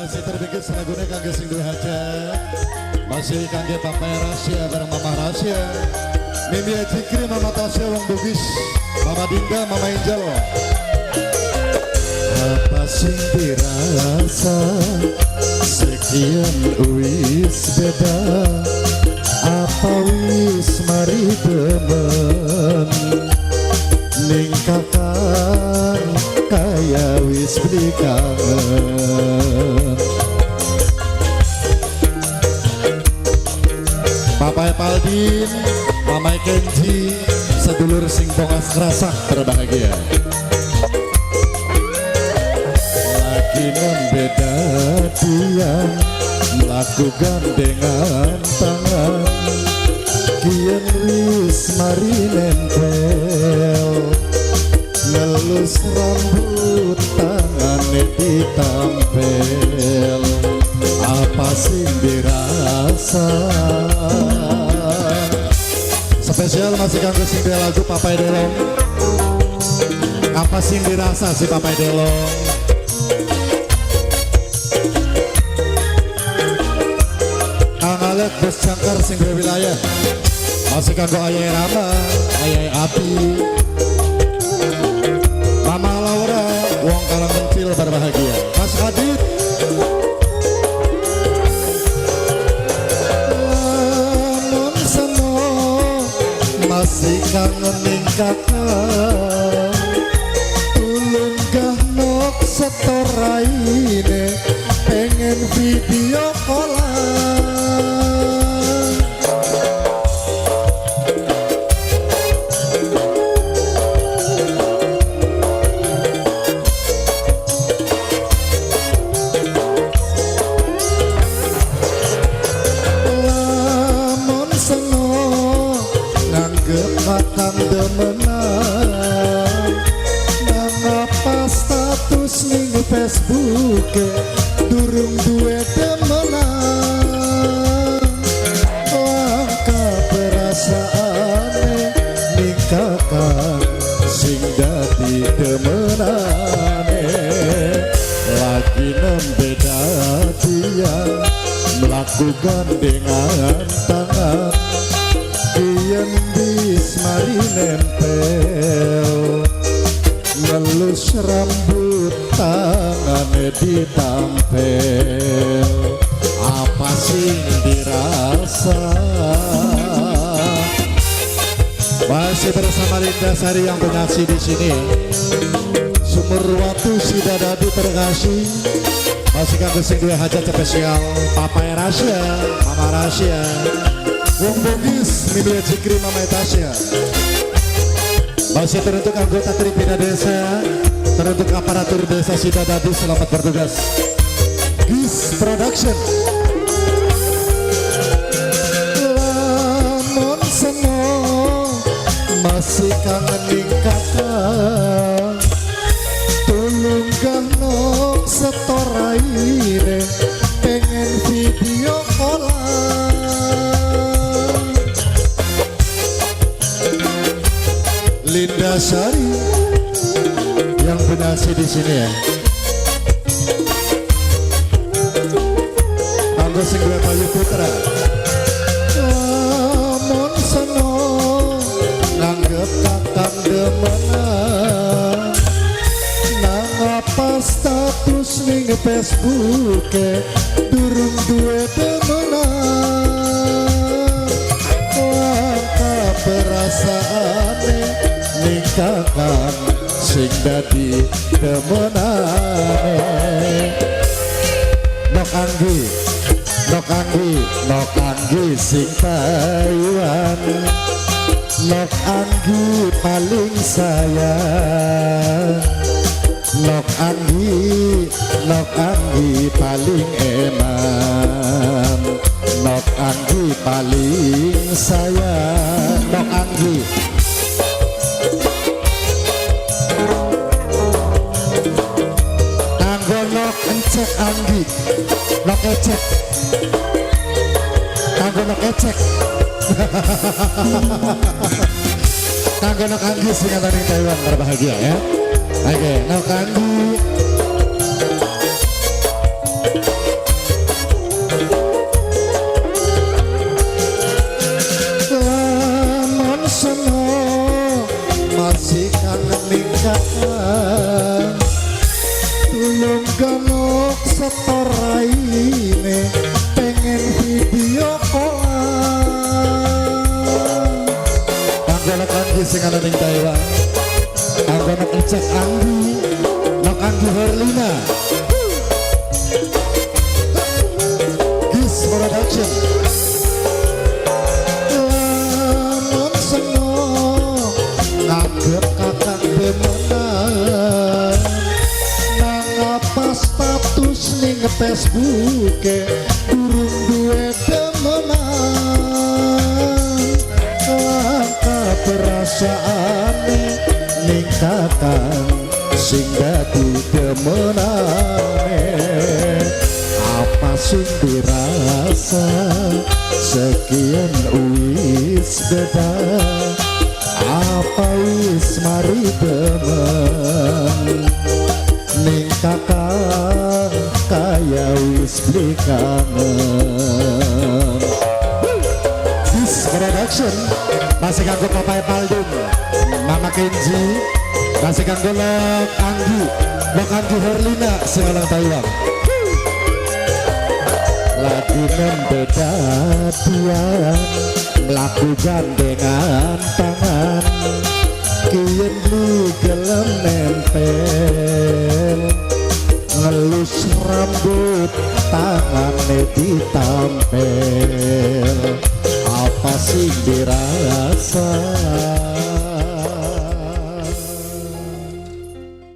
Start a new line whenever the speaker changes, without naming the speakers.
Masih terbingkis lagune kangge sing duwe hajat. Masih kangge Papa Rasya bareng Mama Rasya. Mimi Cikri, Mama Tasya wong Bugis, Mama Dinda, Mama Angel. Apa sing dirasa sekian wis beda, apa wis mari demen ning kakang kaya wis beli kangen. Papa Paldin, Mama Kenji, sedulur sing bongas kerasak berbahagia. Lagi nembe dadian, mlaku gandengan tangan, kian wis mari nempel, ngelus rambut tangane ditampel. Apa sing dirasa? Spesial masih kanggo sing duwe lagu Papai Delong. Apa sing dirasa si Papai Delong? Kang Alek bos jangkar sing duwe wilayah. Masih kanggo Ayah Rama, Ayah Abi, Mama Laura, wong Karang Mencil berbahagia. Mas Adit. Lamun seno masih kangen ning kakang, tulung gahnok setor raine, pengen video callan. Lamun seno nganggep kakang demenan, nangapa status ning Facebook durung duwe demenan. Langka perasaane ning kakang sing dadi demenane. Lagi nembe dadian, mlaku gandengan tangan, kian wis mari nempel, ngelus rambut tangane ditampel. Apa sing dirasa? Masih bersama Linda Sari yang penyaksi di sini. Sumur Watu Sidadadi terkasih. Masih kanggo sing duwe hajat spesial Papa Rasya, Mama Rasya, Wong Bugis, Mimi Cikri, Mama Tasya. Masih teruntuk anggota Tripina Desa, teruntuk aparatur Desa Sidadadi, selamat bertugas. Gis Production. Lamun seno masih kangen ning kakang, tulung gahnok setor raine, pengen video callan. Linda Sari yang penasi di sini ya. Kanggo sing duwe Bayu Putra. Lamun seno nganggep kakang demenan, nangapa status ning Facebook durung duwe demenan. Langka perasaane ning kakang sing dadi demenane. Nok Anggi, Nok Anggi, Nok Anggi sing Taiwan, Nok Anggi paling sayang, Nok Anggi, Nok Anggi paling eman, Nok Anggi paling sayang, Nok Anggi. Kanggo Nok Encek Anggi, Nok Ecek, kanggo Nok Ecek. Kanggo Nok Anggi sing ning Taiwan berbahagia ya. Oke, Nok Anggi. kakang. Tulung genuk setor raine, pengen video callan. Kanggo Nok Anggi sing ana ning Taiwan, kanggo Nok Icek Anggi, Nok Anggi Herlina, Gis Production. Lamun seneng nganggep kakang demenan, nang apa status ning Facebook durung duwe demenan. Langka perasaane ning kakang sing dadi demenane. Apa sing dirasa sekian wis beda, apa wis mari demen ning kakang kaya wis beli kangen. This Production masih kanggo Papa Paldum, Mama Kenji, masih kanggo Lok Anggi, Lok Anggi Herlina sing orang Taiwan. Lagi nembe dadian, mlaku gandengan tangan, kiyen beli gelem nempel, ngelus rambut tangane ditampel. Apa sing dirasa?